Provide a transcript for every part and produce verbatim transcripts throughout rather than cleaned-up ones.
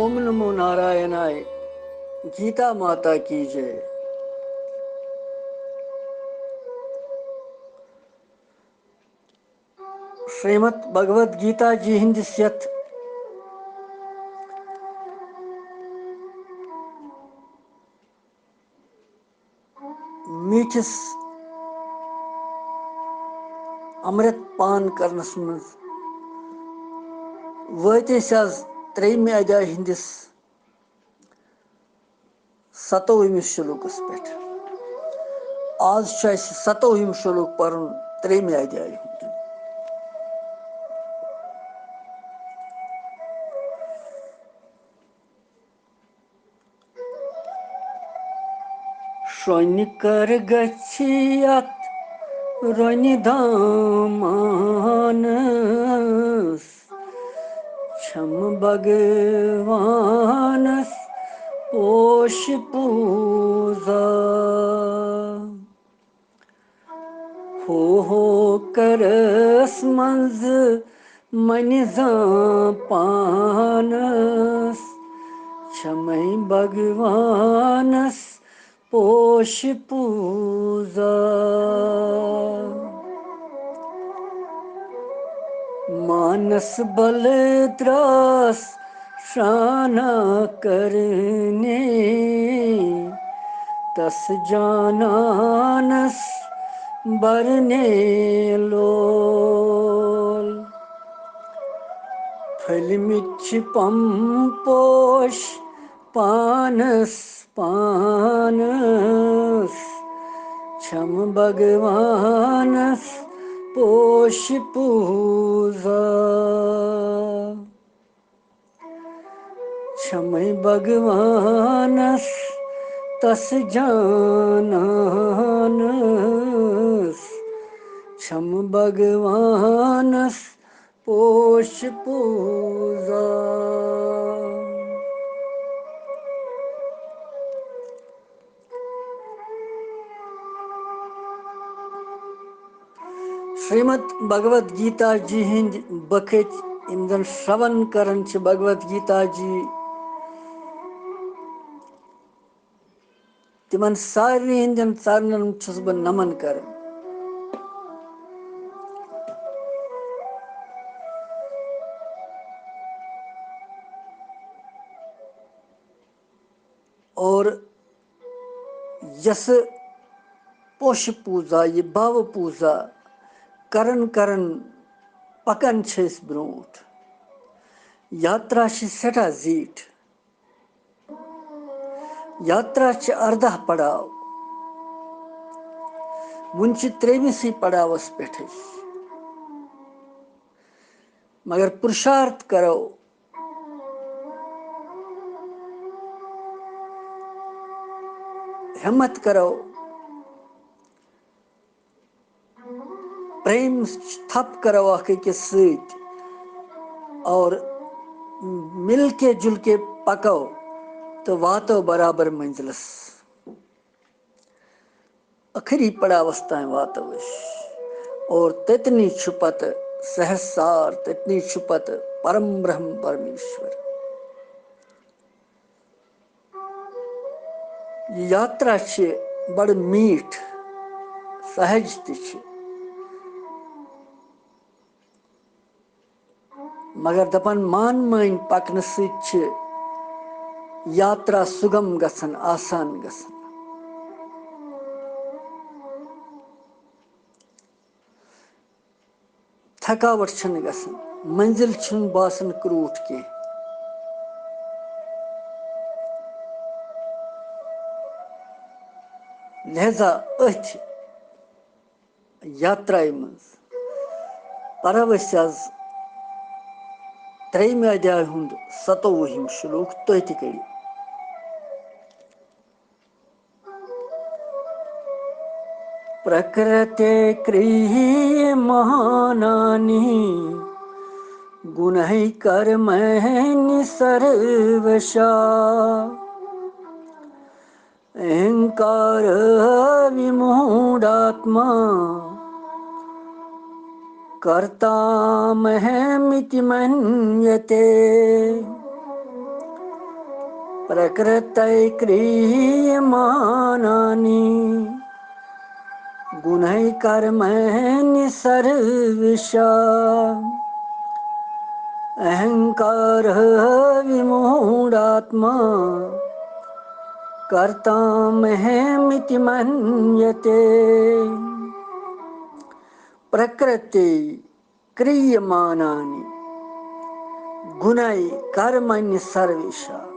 ओम नमो नारायणाय। गीता माता की जय। श्रीमद् भगवत गीता जी ہٕنٛدِس یتھ میٖٹھِس امرت پان کرنس منٛز وٲتۍ أسۍ از ترٛیٚیِمہِ ادیایہِ ہٕنٛدِس ستووُہمِس شلوکس پٮ۪ٹھ۔ آز چھُ اَسہِ ستووُہِم شلوک پرُن ترٛیٚیِمہِ ادیایہِ ہُنٛد۔ شرٛۄنہِ کر گژھِ یتھ رۄنہِ دامانس، چھم بھگوانس پوش پوٗزا۔ ہو ہو کرس منٛز منہِ زان پانس، چھمے بھگوانس پوش پوٗزا۔ مانس بل دراس شانہ کرنے، تس جانانس برنے لول۔ پھٔلمٕتۍ چھِ پم پوش پانس پانس، چھم بھگوانس پوش پوٗزا۔ چھمے بھگوانس تس جانانس، چھم بھگوانس پوش پوٗزا۔ شریمد بھگوت گیتا جی ہٕنٛدۍ بٲتھ، یِم زن شرٛون کران چھِ بھگوت گیتا جی، تِمن سارنٕے ہٕنٛدٮ۪ن ژرنن چھُس بہٕ نمن کران۔ اور یۄسہٕ پوشہٕ پوٗزا، یہِ باوٕ پوٗزا کران کران پکان چھِ أسۍ برٛونٛٹھ۔ یاترا چھِ سٮ۪ٹھاہ زیٖٹھ۔ یاترا چھِ ارداہ پڑاو۔ وُنہِ چھِ ترٛیٚیمِسٕے پڑاوس پٮ۪ٹھ أسۍ۔ مگر پُرشارتھ کرو، ہمت کرو، پریم تھپ کرو اکھ أکِس سۭتۍ اور مل کے جل کے پکو تہٕ واتو برابر منزلس۔ ٲخری پڑاوس تام واتو أسۍ۔ اور تتنی چھُ پتہٕ سہسار، تتنی چھُ پتہٕ پرم برہم پرمیشور۔ یہِ یاترا چھِ بڑٕ میٖٹھ، سہج تہِ چھِ۔ مگر دپان، مان مٲنۍ پکنہٕ سۭتۍ چھِ یاترا سُگم گژھان، آسان گژھان۔ تھکاوٹ چھنہٕ گژھان، منزل چھُنہٕ باسان کرٛوٗٹھ کینٛہہ۔ لہذا أتھۍ یاترایہِ منٛز پرو أسۍ از ترٛیٚیِمہِ ادیایہِ ہُنٛد ستووُہِم شلوک، تُہۍ تہِ کٔرِو۔ پرکرتے کریہ مہانانی گُنہی کرمہنی سروشا۔ اہنکار وموڈاتما کرتا مہمتی منیتے۔ प्रकृतैः क्रियमाणानि गुणैः कर्माणि सर्वशः। अहङ्कारः विमूढात्मा कर्ताहमिति मन्यते। प्रकृति क्रियमाणानि गुणैः कर्माणि सर्वशः।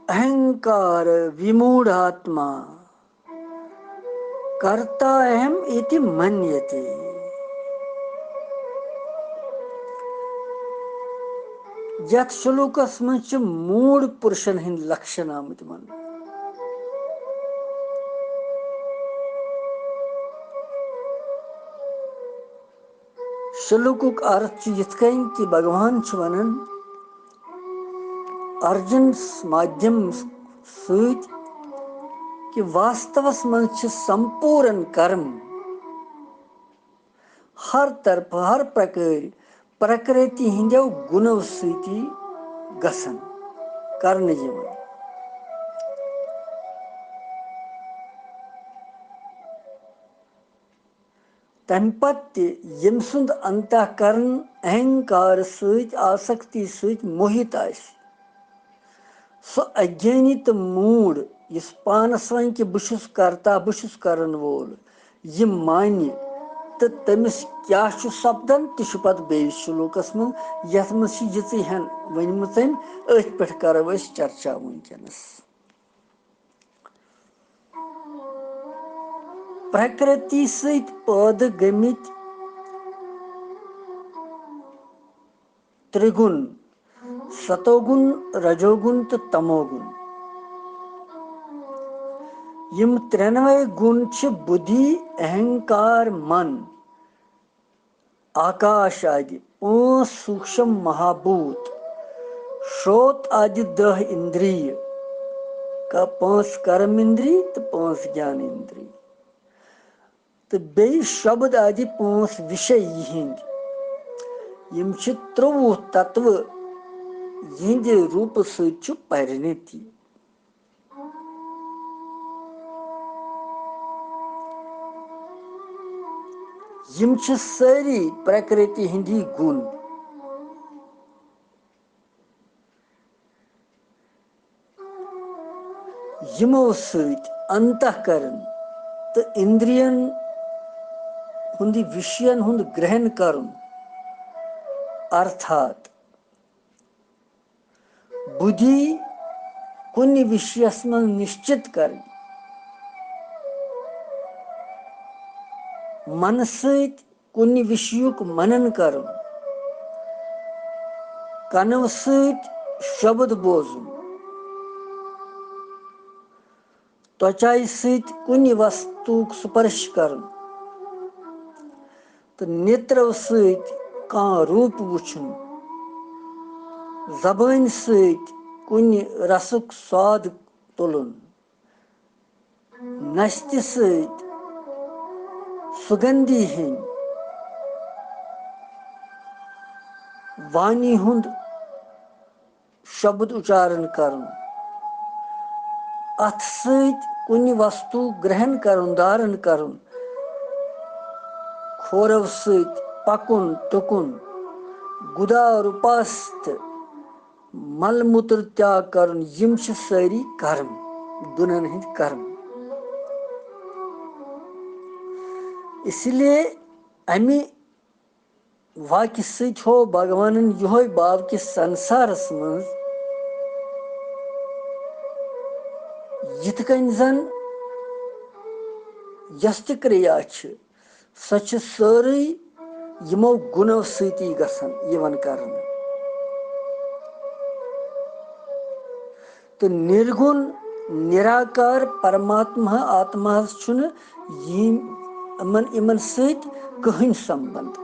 अहङ्कार विमूढात्मा कर्ताहमिति मन्यते। یتھ شلوکس منٛز چھِ موٗڈ پُرشن ہٕنٛدۍ لکشن آمٕتۍ وننہٕ۔ شلوکُک ارتھ چھُ یِتھ کٔنۍ کہِ بھگوان چھُ ونان ارجُنس مادھیم سۭتۍ کہِ واستوس منٛز چھِ سمپوٗرن کرم ہر طرفہٕ، ہر پرکٲرۍ پرکرتی ہٕنٛدیو گُنو سۭتی گژھن، کرنہٕ یِوان۔ تمہِ پتہٕ تہِ ییٚمہِ سُنٛد انتہ کرن اہنکار سۭتۍ، آسکتی سۭتۍ موہِت آسہِ، سُہ اگیانی تہٕ موٗڈ، یُس پانس ونہِ کہِ بہٕ چھُس کرتا، بہٕ چھُس کرن وول، یہِ مانہِ، تہٕ تٔمِس کیٛاہ چھُ سپدان، تہِ چھُ پتہٕ بیٚیِس شلوکس منٛز، یتھ منٛز چھِ یِژٕے ہن ؤنمٕژ أمۍ۔ أتھۍ پٮ۪ٹھ کرو أسۍ چرچا وٕنکیٚنس۔ پرکرتی سۭتۍ پٲدٕ گٔمٕتۍ ترٛےٚ گُن، ستو گُن، رجو گُن تہٕ تمو گُن۔ یِم ترٛٮ۪نوَے گُن چھِ بُدھی، اہنکار، من، آکاش آدِ پانٛژھ سوٗکشم مہابھوٗت، شروت آدِ دَہ اِندری، ک-، پانٛژھ کرم اِندری تہٕ پانٛژھ گیان اِندری۔ تہٕ بیٚیہِ شبد آدِ پانٛژھ وِشے یِہِنٛدۍ۔ یِم چھِ ترٛۆوُہ تتوٕ یِہِنٛدِ روٗپہٕ سۭتۍ چھُ پرِنِت یہِ۔ یِم چھِ سٲری پرکرتی ہِنٛدی گُن۔ یِمو سۭتۍ انتہ کرن تہٕ اِندرین ہُنٛد وِشین ہُنٛد گرہن کرُن، ارتھات بُدھی کُنہِ وِشیس منٛز نِشچِت کرٕنۍ، منہٕ سۭتۍ کُنہِ وِشیُک منن کرُن، کنو سۭتۍ شبد بوزُن، تۄچایہِ سۭتۍ کُنہِ وستُک سپرش کرُن تہٕ نیترو سۭتۍ کانٛہہ روٗپ وُچھُن، زبٲنۍ سۭتۍ کُنہِ رسُک سواد تُلُن، نستہِ سۭتۍ سُگندھی ہٕنٛدۍ وانی ہُنٛد شبد اُچارن کرُن، اتھٕ سۭتۍ کُنہِ وستُک گرہن کرُن، دھارن کرُن، کھورو سۭتۍ پکُن ٹُکُن، گُدا رُپاس تہٕ مل موتر تیاگ کرُن، یِم چھِ سٲری کرم، گُنہن ہٕنٛدۍ کرم۔ اسی لیے امہِ واقعہٕ سۭتۍ ہوو بھگوانن یِہوے باو کہِ سنسارس منٛز یِتھ کٔنۍ زن یۄس تہِ کریا چھِ، سۄ چھِ سٲرٕے یِمو گُنو سۭتی گژھان، یِوان کرنہٕ۔ تہٕ نِرگُن، نِراکار پرماتما آتماہس چھُنہٕ یِم-، یِمن، یِمن سۭتۍ کٕہٕنۍ سمبنٛد،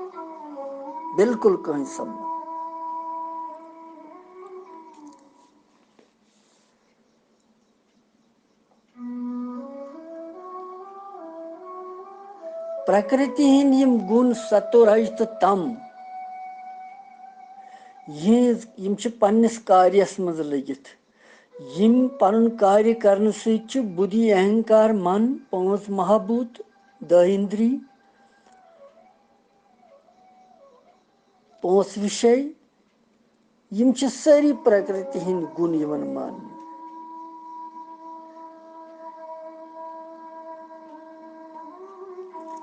بالکل کٕہٕنۍ سمبنٛد۔ پرکرتی ہٕنٛدۍ یِم گُن ستو رج تہٕ تم، یِہٕنٛز، یِم چھِ پننِس کاریَس منٛز لٔگِتھ۔ یِم پنُن کاریہِ کرنہٕ سۭتۍ چھِ بُدھی، اہنکار، من، پانٛژھ مہابوٗت، دَہ اِندری، پانٛژھ وِشے، یِم چھِ سٲری پرٛکرتی ہٕنٛدۍ گُن یِوان ماننہٕ۔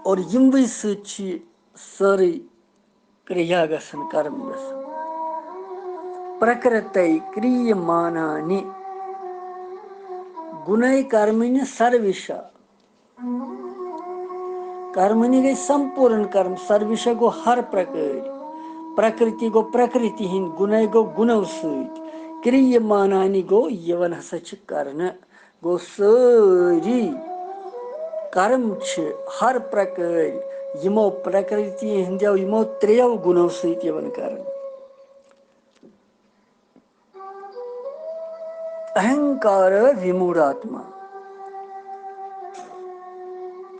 اور یِموٕے سۭتۍ چھِ یہِ سٲرٕے کریا گژھان، کرم گژھان۔ پرٛکرتے کریہ مانانی گُنے کرمنہِ سروشا۔ کرمنہِ گٔے سمپوٗرن کرم، سروشا گوٚو ہر پرکٲرۍ، پرکرتی گوٚو پرکرتی ہٕنٛدۍ، گُنے گوٚو گُنو سۭتۍ، کریہ مانانی گوٚو یِوان ہسا چھِ کرنہٕ۔ گوٚو سٲری کرم چھِ ہر پرکٲرۍ یِمو پرکرتی ہٕنٛدیو، یِمو ترٛیٚیو گُنو سۭتۍ یِوان کرنہٕ۔ اہنکار وِموٗڑاتما۔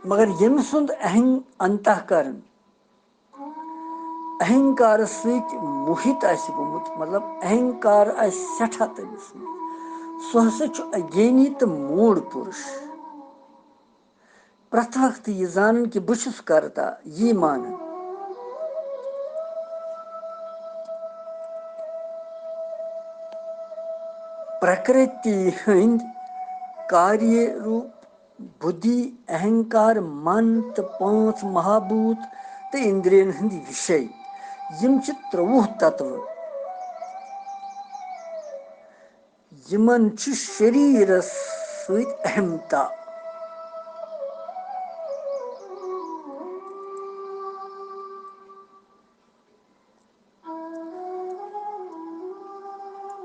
مگر ییٚمہِ سُنٛد اہن-، انتہ کرن اہنکارس سۭتۍ موہِت آسہِ گوٚمُت، مطلب، اہنکار آسہِ سٮ۪ٹھاہ تٔمِس منٛز، سُہ ہسا چھُ اگینی تہٕ موٗڑ پُرُش۔ پرٛٮ۪تھ وقتہٕ یہِ زانُن کہِ بہٕ چھُس کرتا، یی مانُن۔ پرٛکرتی ہٕنٛدۍ کاریہ روٗپ، بُدھی، اہنکار، من تہٕ پانٛژھ مہابوٗت تہٕ اِندرین ہٕنٛدۍ وِشے، یِم چھِ ترٛۆوُہ تتوٕ۔ یِمن چھُ شریرس سۭتۍ اہمتا۔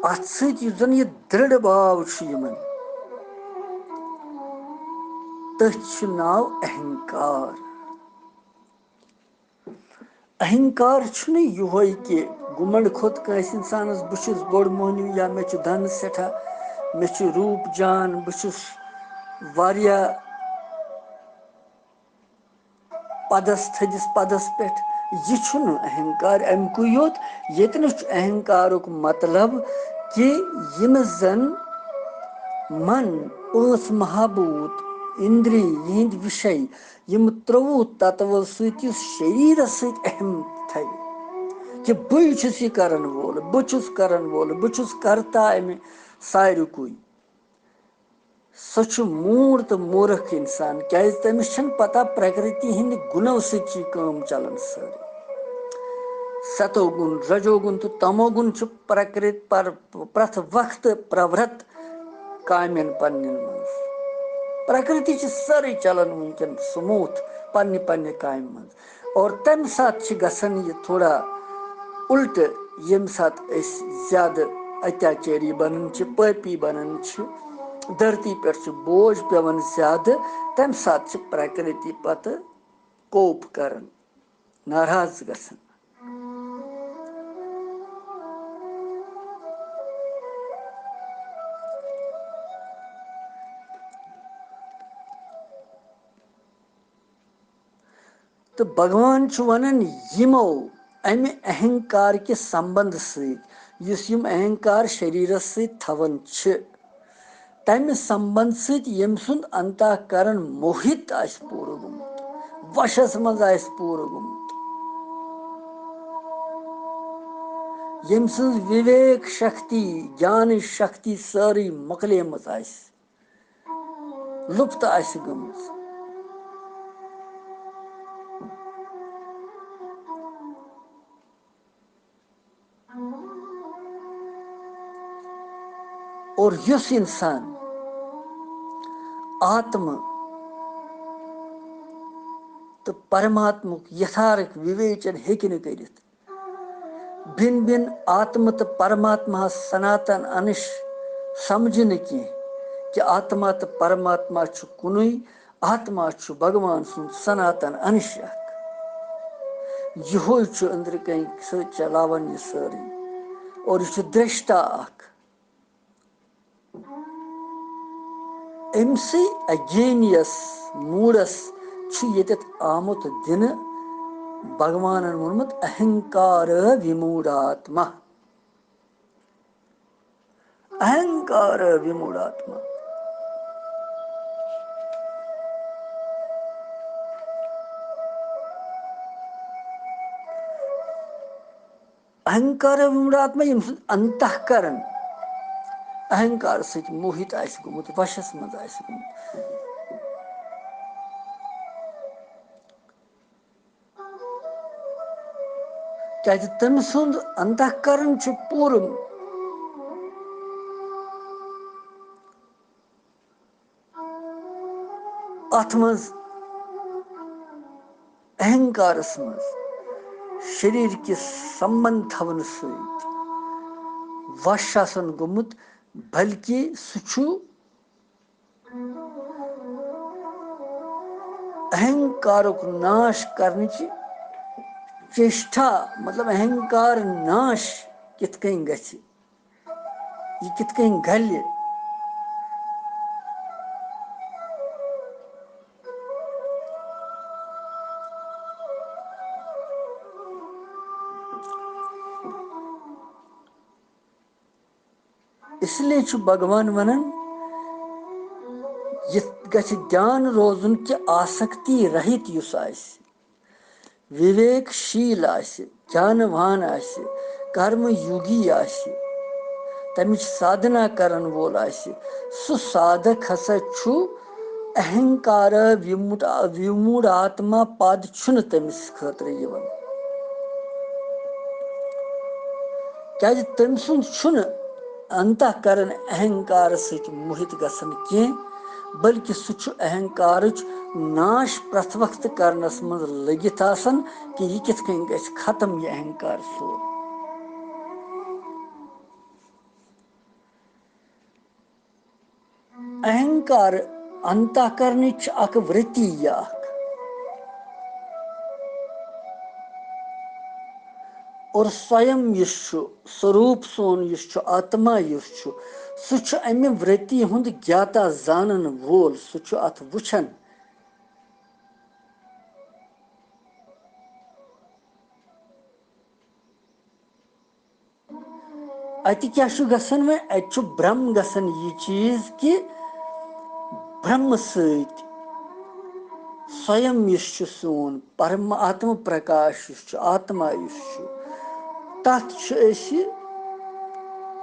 اتھ سۭتۍ یُس زن یہِ دِرڑ باو چھُ یِمن، تٔتھۍ چھُ ناو اہنکار۔ اہنکار چھُنہٕ یِہوے کہِ گُمنڈ کھوٚت کٲنٛسہِ اِنسانس، بہٕ چھُس بوٚڑ مۄہنیو یا مےٚ چھُ دھن سٮ۪ٹھاہ، مےٚ چھُ روٗپ جان، بہٕ چھُس واریاہ پدس، تھٔدِس پدس پٮ۪ٹھ۔ یہِ چھُنہٕ اہنکار اَمہِ کُے یوت۔ ییٚتنَس چھُ اہنکارُک مطلب کہِ یِم زن من، پانٛژھ مہابوٗت، اِندری، یِہِنٛدۍ وِشے، یِم ترٛۆوُہ تتوو سۭتۍ یُس شریرس سۭتۍ اہم تھاوِ کہِ بٕے چھُس یہِ کرن وول، بہٕ چھُس کرن وول، بہٕ چھُس کرتا امہِ ساروٕے۔ سُہ چھُ موٗر تہٕ موٗرکھ انسان، کیازِ تٔمِس چھنہٕ پتہ پرکرتی ہٕنٛدِ گُنو سۭتۍ چھِ یہِ کٲم چلان سٲرٕے۔ ستو گُن، رجو گُن تہٕ تمو گُن چھُ پرکرت پر پرٛٮ۪تھ وقتہٕ پرٛورت کامٮ۪ن پننٮ۪ن منٛز۔ پرٛکرتی چھِ سٲرٕے چلان وٕنکٮ۪ن سموٗتھ پننہِ پننہِ کامہِ منٛز۔ اور تمہِ ساتہٕ چھِ گژھان یہِ تھوڑا الٹہٕ، ییٚمہِ ساتہٕ أسۍ زیادٕ اتیاچٲری بنان چھِ، پٲپی بنان چھِ، دھرتی پٮ۪ٹھ چھُ بوج پٮ۪وان زیادٕ، تمہِ ساتہٕ چھِ پرٛکرتی پتہٕ کوپ کران، ناراض گژھان۔ تہٕ بھگوان چھُ ونان، یِمو امہِ اہنکار کہِ سمبند سۭتۍ، یُس یِم اہنکار شریرس سۭتۍ تھاوان چھِ، تمہِ سمبند سۭتۍ ییٚمہِ سُنٛد انتہ کرن موہِت آسہِ پوٗرٕ گوٚمُت، وشس منٛز آسہِ پوٗرٕ گوٚمُت، ییٚمہِ سٕنٛز وِویک شکتی، گیانٕچ شکتی سٲرٕے مۄکلیمٕژ آسہِ، لُپت آسہِ گٔمٕژ۔ اور یُس انسان آتمہٕ تہٕ پرماتمُک یتھارک وِویچن ہیٚکہِ نہٕ کٔرِتھ، بِن بِن آتمہٕ تہٕ پرماتماہس سناتن انش سمجھِ نہٕ کینٛہہ کہِ آتما تہٕ پرماتما چھُ کُنُے، آتما چھُ بھگوان سُنٛد سناتن انش اکھ۔ یِہوے چھُ أنٛدرٕ کنۍ سۭتۍ چلاوان یہِ سٲرٕے۔ اور یہِ چھُ درشتا اکھ۔ أمۍ سٕے اگینیس موٗڈس چھُ ییٚتٮ۪تھ آمُت دِنہٕ، بھگوانن ووٚنمُت اہنکار وِموٗڑاتما۔ اہنکار وموڑاتما۔ اہنکار وموڑاتما، ییٚمہِ سُنٛد انتہ کرن اہنکار سۭتۍ موہِت آسہِ گوٚمُت، وشس منٛز آسہِ گوٚمُت۔ کیازِ تٔمۍ سُنٛد انتہ کرن چھُ پوٗرٕ اتھ منٛز، اہنکارس منٛز، شریر کِس سمبند تھاونہٕ سۭتۍ وش آسان گوٚمُت، بلکہِ سُہ چھُ اہنکارُک ناش کرنٕچ چیشٹھا، مطلب اہنکار ناش کِتھ کٔنۍ گژھِ، یہِ کِتھ کٔنۍ گلہِ۔ اس لیے چھُ بھگوان ونان، یہِ گژھِ دھیان روزُن کہِ آسکتی رہِت یُس آسہِ، وِویک شیٖل آسہِ، گیانوان آسہِ، کرم یوگی آسہِ، تمِچ سادھنا کرن وول آسہِ، سُہ سادھک ہسا چھُ اہنکار وِموڈ-، وِموڈ آتما پد چھُنہٕ تٔمِس خٲطرٕ یِوان۔ کیازِ تٔمۍ سُنٛد چھُنہٕ انتہ کرن اہنکار سۭتۍ موہِت گژھان کینٛہہ، بلکہِ سُہ چھُ اہنکارٕچ ناش پرٛٮ۪تھ وقتہٕ کرنس منٛز لٔگِتھ آسان کہِ یہِ کِتھ کٔنۍ گژھِ ختم، یہِ اہنکار سون۔ اہنکار انتہ کرنٕچ چھِ اکھ ورتی یہِ اکھ۔ اور سویم یُس چھُ، سوروٗپ سون یُس چھُ، آتما یُس چھُ، سُہ چھُ امہِ ورتی ہُنٛد گیاتا زانن وول، سُہ چھُ اتھ وٕچھان۔ اتہِ کیٛاہ چھُ گژھان وۄنۍ؟ اتہِ چھُ برٛم گژھان یہِ چیٖز کہِ برٛمہٕ سۭتۍ سویم یُس چھُ سون، پرم آتم پرکاش یُس چھُ، آتما یُس چھُ، تتھ چھُ أسۍ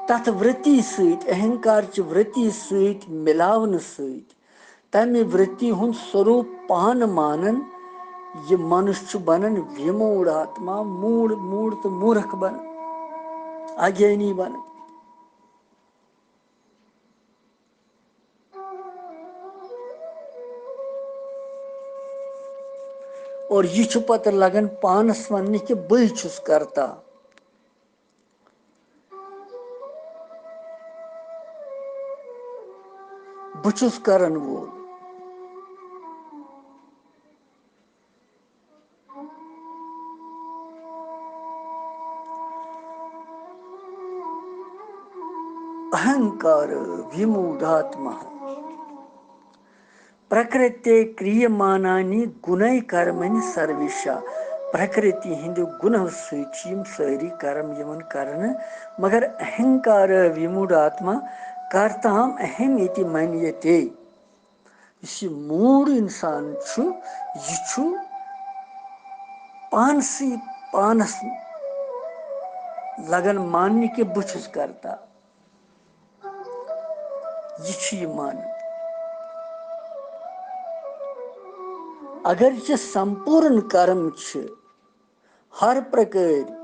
تتھ ورتی سۭتۍ، اہنکار چہِ ورتی سۭتۍ مِلاونہٕ سۭتۍ تمہِ ورتی ہُنٛد سوروٗپ پانہٕ مانان، یہِ منُش چھُ بنان وِموٗڑ آتما، موٗڑ، موٗڑ تہٕ موٗرکھ بنان، اگیانی بنان۔ اور یہِ چھُ پتہٕ لگان پانس وننہِ کہِ بٕے چھُس کرتا۔ بہٕ چھُس کرن وول۔ اہنکار وِموٗڑاتما۔ پرکرتے کریمانانی گُنَے کرمنی سرویشا۔ پرکرتی ہٕنٛدِ گُنہو سۭتۍ چھِ یِم سٲری کرم یِوان کرنہٕ، مگر اہنکار وِموٗڑاتما کرتام اہم ییٚتہِ مانیتے۔ یُس یہِ موٗڑ اِنسان چھُ، یہِ چھُ پانسٕے پانس لگان ماننہِ کہِ بہٕ چھُس کرتا۔ یہِ چھُ یہِ مانان۔ اگرچہِ سمپوٗرن کرم چھِ ہر پرکٲرۍ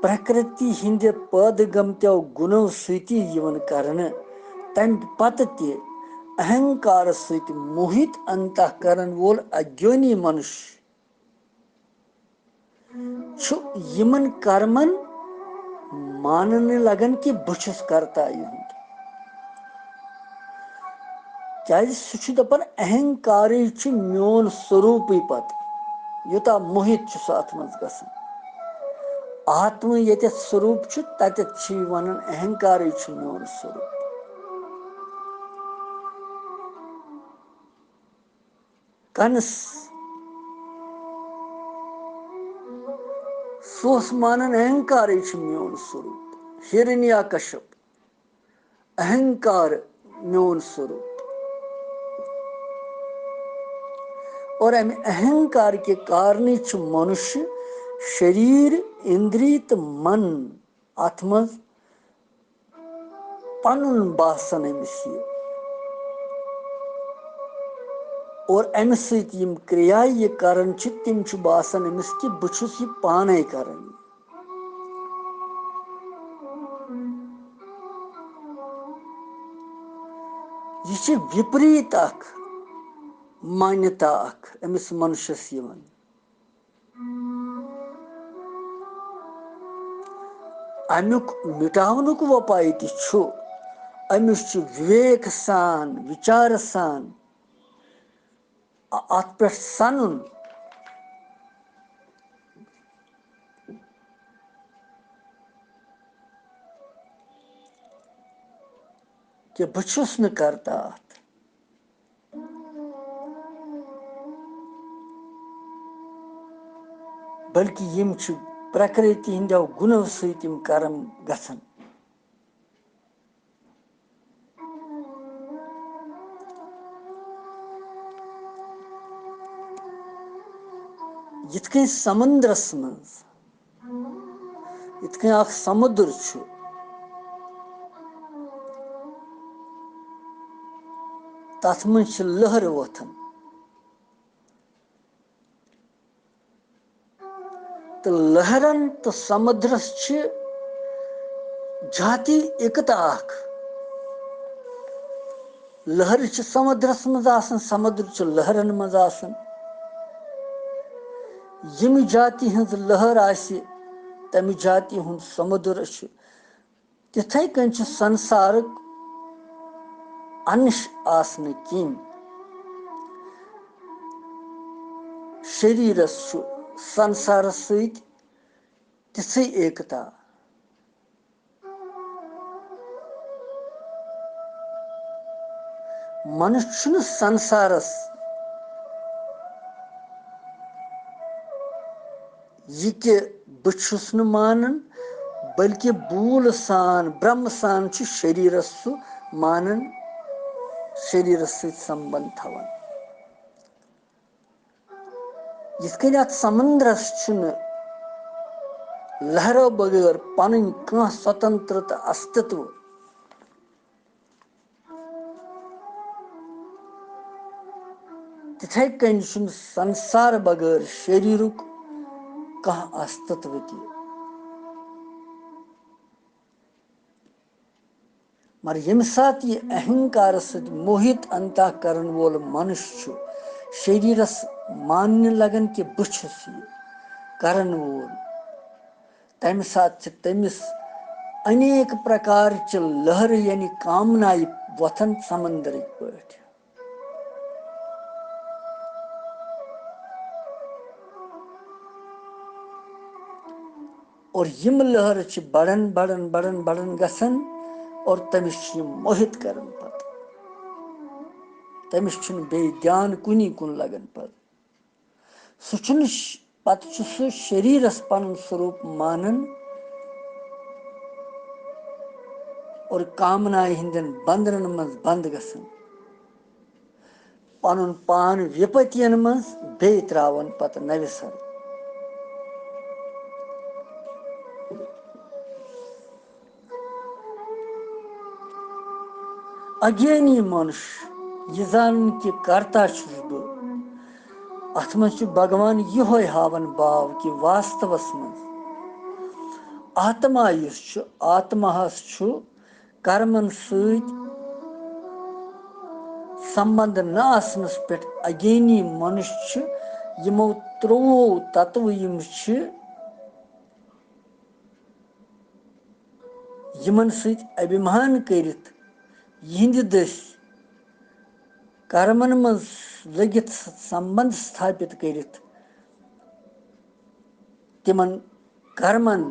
پرکرتی ہٕنٛدِ پٲدٕ گٔمتیو گُنو سۭتی یِوان کرنہٕ، تمہِ پتہٕ تہِ اہنکار سۭتۍ موہِت انتہ کرن وول اگیونی منُش چھُ یِمن کرمن ماننہٕ لگان کہِ بہٕ چھُس کرتا یِہُنٛد۔ کیازِ سُہ چھُ دپان، اہنکارٕے چھُ میون سوروٗپٕے پتہٕ، یوٗتاہ موہِت چھُ سُہ اتھ منٛز گژھان۔ آتمہٕ ییٚتٮ۪تھ سوروٗپ چھُ، تتٮ۪تھ چھُ یہِ ونان، اہنکارٕے چھُ میون سوروٗپ۔ کنس۔ سُہ اوس مانان اہنکارٕے چھُ میون سوروٗپ۔ ہرنیا کشپ۔ اہنکار میون سوروٗپ۔ اور امہِ اہنکار کہِ کارنٕے چھُ منُش شریٖر، اِندری تہٕ من اتھ منٛز پنُن باسان أمِس یہِ۔ اور امہِ سۭتۍ یِم کریا یہِ کران چھِ، تِم چھِ باسان أمِس کہِ بہٕ چھُس یہِ پانے کران۔ یہِ چھِ وِپریٖت اکھ مانیتا اکھ أمِس منُشس یِوان۔ امیُک مٹاونُک وۄپاے تہِ چھُ، أمِس چھُ وِویک سان، وِچارٕ سان ا-، اتھ پٮ۪ٹھ سنُن کہِ بہٕ چھُس نہٕ کرتا اتھ، بلکہِ یِم چھِ پرکرتی ہٕنٛدیو گُنو سۭتۍ یِم کرم گژھان۔ یِتھ کٔنۍ سمندرس منٛز، یِتھ کٔنۍ اکھ سمندر چھُ، تتھ منٛز چھِ لہرٕ وۄتھان۔ تہٕ لہرن تہٕ سمندرس چھِ جاتی اکتا اکھ۔ لہرٕ چھِ سمندرس منٛز آسان، سمندر چھُ لہرن منٛز آسان۔ ییٚمہِ جاتی ہٕنٛز لہر آسہِ، تمہِ جاتی ہُنٛد سمندر چھُ۔ تِتھے کٔنۍ چھُ سنسارُک انش آسنہٕ کِنۍ۔ شریرس چھُ سنسارس سۭتۍ تِژھٕے ایکتا۔ منُش چھُنہٕ سنسارس یہِ کہِ بہٕ چھُس نہٕ مانان، بلکہِ بوٗلہٕ سان، برٛمہٕ سان چھُ شریرس سُہ مانان، شریرس سۭتۍ سمبند تھاوان۔ یِتھ کٔنۍ اتھ سمندرس چھُنہٕ لہرو بغٲر پنٕنۍ کانٛہہ سوتنتر تہٕ استتو، تِتھے کٔنۍ چھُنہٕ سنسار بغٲر شریرُک کانٛہہ استتو تہِ۔ مگر ییٚمہِ ساتہٕ یہِ اہنکارس سۭتۍ موہِت انتہ کرن وول منُش چھُ شریرس ماننہِ لگان کہِ بہٕ چھُس یہِ کرن وول، تمہِ ساتہٕ چھِ تٔمِس انیک پرکارچہِ لہرٕ یعنی کامنایہِ وۄتھان سمندرٕکۍ پٲٹھۍ۔ اور یِم لہرٕ چھِ بڑان، بڑان، بڑان، بڑان گژھان اور تٔمِس چھِ یِم موہِت کران پتہٕ۔ تٔمِس چھُنہٕ بیٚیہِ دیان کُنی کُن لگان پتہٕ۔ سُہ چھُنہٕ ش-، پتہٕ چھُ سُہ شریرس پنُن سوروٗپ مانان اور کامنایہِ ہٕنٛدٮ۪ن بندنن منٛز بند گژھان، پنُن پان وِپتین منٛز بیٚیہِ تراوان پتہٕ نوِ سرٕ۔ اگینی منُش، یہِ زانُن کہِ کرتا چھُس بہٕ، اتھ منٛز چھُ بھگوان یِہوے ہاوان باو کہِ واستوس منٛز آتما یُس چھُ، آتماہس چھُ کرمن سۭتۍ سمبند نہ آسنس پٮ۪ٹھ اگینی منُش چھُ۔ یِمو ترٛۆوُہ تتوٕ یِم چھِ، یِمن سۭتۍ ابھیمان کٔرِتھ، یِہنٛدِ دٔسۍ کرمن منٛز لٔگِتھ سمبند ستھاپت کٔرِتھ، تِمن کرمن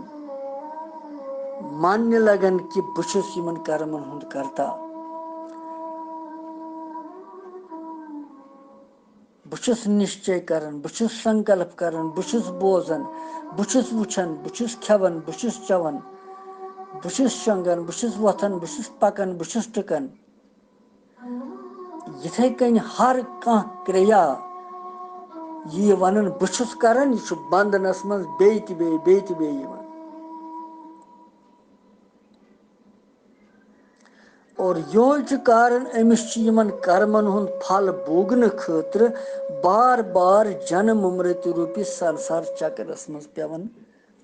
ماننہِ لگان کہِ بہٕ چھُس یِمن کرمن ہُنٛد کرتا۔ بہٕ چھُس نِشچے کران، بہٕ چھُس سنکلپ کران، بہٕ چھُس بوزان، بہٕ چھُس وٕچھان، بہٕ چھُس کھٮ۪وان، بہٕ چھُس چٮ۪وان۔ بہٕ چھُس شۄنٛگان، بہٕ چھُس وۄتھان، بہٕ چھُس پَکان، بہٕ چھُس ٹُکان۔ یِتھَے کٔنۍ ہر کانٛہہ کریا یی وَنان، بہٕ چھُس کران، یہِ چھُ بنٛدنَس منٛز بیٚیہِ تہِ بیٚیہِ، بیٚیہِ تہِ بیٚیہِ یِوان۔ اور یوہے چھُ کارن، أمِس چھُ یِمن کرمن ہُنٛد پھل بوگنہٕ خٲطرٕ بار بار جنم مرتیہ روٗپی سنسار چکرس منٛز پٮ۪وان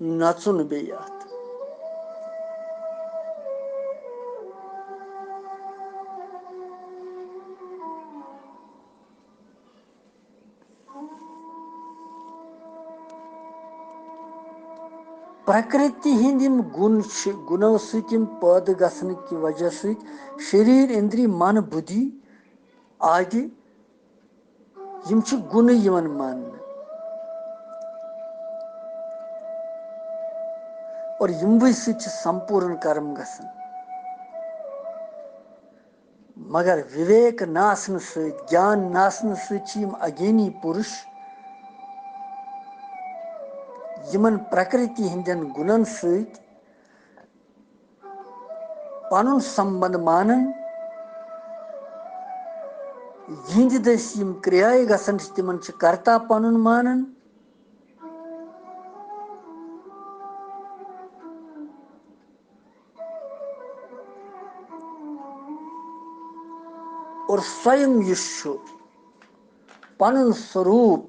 نژُن بیٚیہِ اتھ۔ پرکرتی ہٕنٛدۍ یِم گُن چھِ، گُنو سۭتۍ یِم پٲدٕ گژھنہٕ کہِ وجہ سۭتۍ شریر، اندری، من، بُدھی آدِ، یِم چھِ گُنہٕ یِوان ماننہٕ۔ اور یِموٕے سۭتۍ چھِ سمپوٗرن کرم گژھان۔ مگر وِویک ناسنہٕ سۭتۍ، گیان ناسنہٕ سۭتۍ چھِ یِم اگینی پُرُش، یِمن پرکرتی ہٕنٛدٮ۪ن گُنن سۭتۍ پنُن سمبنٛد مانان، یِہنٛدِ دٔسۍ یِم کرٛیایہِ گژھان چھِ، تِمن چھِ کرتا پنُن مانان۔ اور سویم یُس چھُ پنُن سوروٗپ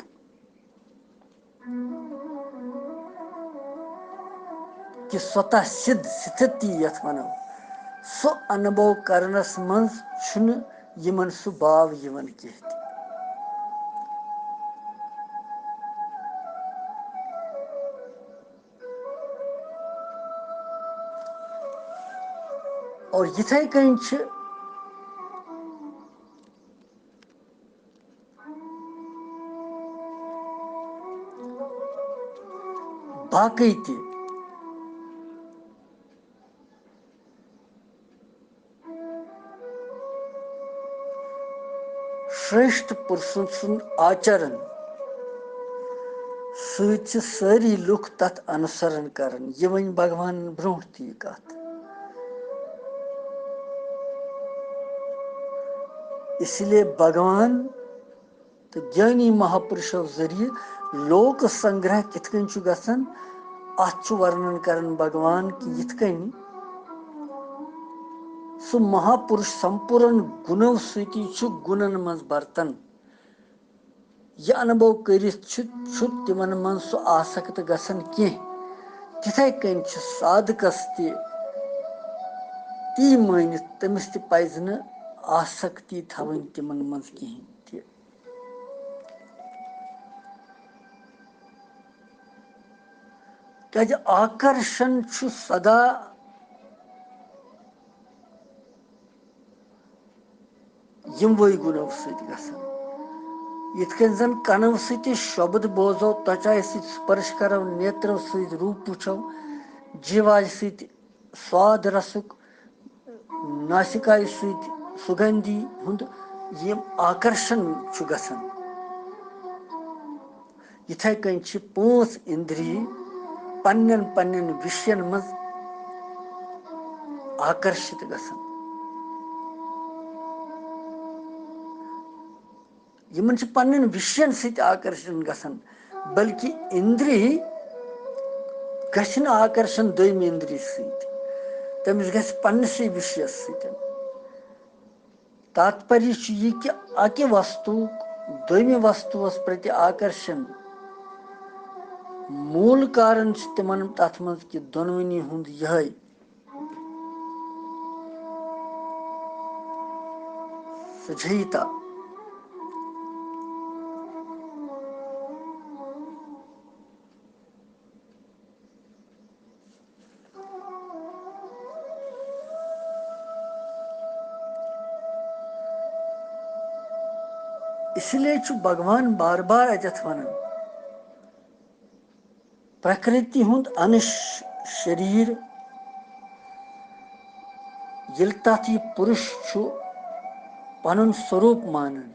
کہِ سوتہ سِدھ سِتھتی یَتھ وَنو، سُہ انبو کرنس منٛز چھُنہٕ یِمن سُہ باو یِوان کینٛہہ تہِ۔ اور یِتھے کٔنۍ چھِ باقٕے تہِ۔ شریشٹھ پُرشن سُنٛد آچرن سۭتۍ چھِ سٲری لُکھ تتھ انُسرن کران۔ یہِ وۄنۍ بھگوانن برونٛٹھ تہِ یہِ کتھ۔ اس لیے بھگوان تہٕ گیانی مہاپُرشو ذٔریعہٕ لوک سنگرہ کِتھ کٔنۍ چھُ گژھان، اتھ چھُ ورنن کران بھگوان کہِ یِتھ کٔنۍ سُہ مہاپُرُش سمپوٗرن گُنو سۭتی چھُ گُنن منٛز برتن۔ یہِ انبو کٔرِتھ چھُ، چھُ تِمن منٛز سُہ آسکت گژھان کینٛہہ۔ تِتھے کٔنۍ چھُ سادھکس تہِ تی مٲنِتھ، تٔمِس تہِ پزِ نہٕ آسکتی تھاوٕنۍ تِمن منٛز کِہینۍ تہِ۔ کیازِ آکرشن چھُ سدا یِموٕے گُنو سۭتۍ گژھان۔ یِتھ کٔنۍ زن کنو سۭتۍ شبد بوزو، تۄچایہِ سۭتۍ سپرش کرو، نیترو سۭتۍ روٗپ وٕچھو، جیواجہِ سۭتۍ سواد رسُک، ناسِکایہِ سۭتۍ سُگندھی ہُنٛد یِم آکرشن چھُ گژھان، یِتھے کٔنۍ چھِ پانٛژھ اِندری پننٮ۪ن پننٮ۪ن وِشین منٛز آکرشِت گژھان۔ یِمن چھِ پننٮ۪ن وِشین سۭتۍ آکرشن گژھان، بلکہِ اِندری گژھِ نہٕ آکرشن دوٚیمہِ اِندری سۭتۍ، تٔمِس گژھِ پننِسٕے وِشیس سۭتۍ۔ تاتپریہ چھُ یہِ کہِ اَکہِ وستُک دوٚیمہِ وستُوَس پرٛتہِ آکرشن موٗل کارن چھُ تِمن تَتھ منٛز کہِ دۄنوٕنی ہُنٛد یِہوٚے سجھیتا۔ اس لیے چھُ بھگوان بار بار اَتٮ۪تھ وَنان، پرکرتی ہُنٛد انش شریر، ییٚلہِ تَتھ یہِ پُرُش چھُ پَنُن سوروٗپ مانان،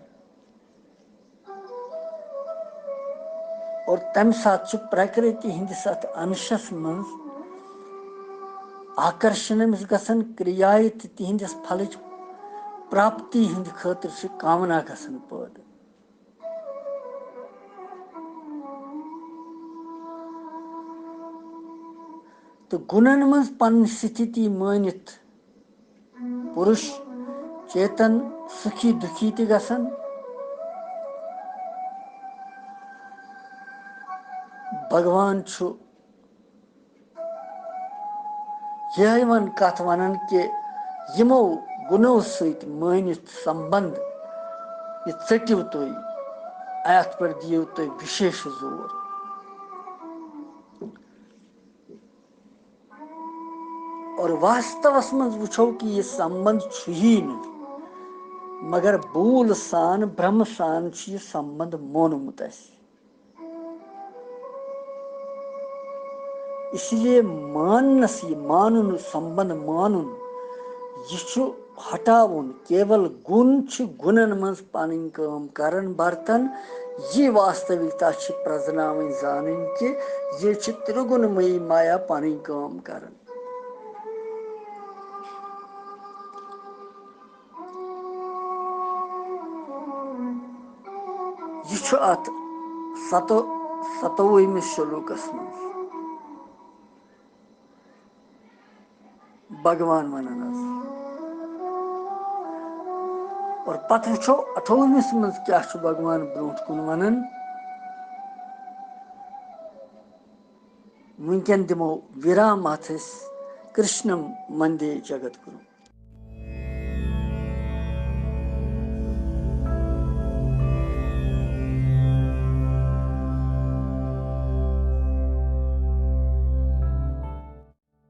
اور تَمہِ ساتہٕ چھُ پرکرتی ہٕنٛدِس اَتھ انشس منٛز آکرشن أمِس گژھان، کرِیایہِ تہٕ تِہنٛدِس پھلٕچ پراپتی ہٕنٛدِ خٲطرٕ چھِ کامنا گژھان پٲدٕ۔ تہٕ گُنن منٛز پنٕنۍ سِتھِتی مٲنِتھ پُرُش چیتن سُکھی دُکھی تہِ گژھان۔ بھگوان چھُ یِہے وۄنۍ کتھ ونان کہِ یِمو گُنو سۭتۍ مٲنِتھ سمبند یہِ ژٔٹِو تُہۍ، اتھ پٮ۪ٹھ دِیِو تُہۍ وِشیش زور۔ اور واستوس منٛز وٕچھو کہِ یہِ سمبند چھُیی نہٕ، مگر بھوٗل سان، برٛمہٕ سان چھُ یہِ سمبند مونمُت اَسہِ۔ اس لیے ماننس، یہِ مانُن، سمبند مانُن، یہِ چھُ ہٹاوُن۔ کیول گُن چھِ گُنن منٛز پنٕنۍ کٲم کران برتن۔ یہِ واستوِکتا چھِ پرزناوٕنۍ، زانٕنۍ کہِ یہِ چھِ ترٛگُنمٔیی مایا پنٕنۍ کٲم کران۔ یہِ چھُ اتھ ستو-، ستووُہمِس شلوکس منٛز بھگوان ونان حظ۔ اور پتہٕ وٕچھو اَٹھووُہمِس منٛز کیٛاہ چھُ بھگوان برونٛٹھ کُن ونان۔ وٕنکٮ۪ن دِمو وِرام اتھ أسۍ کرشنم وندے جگت گُروم۔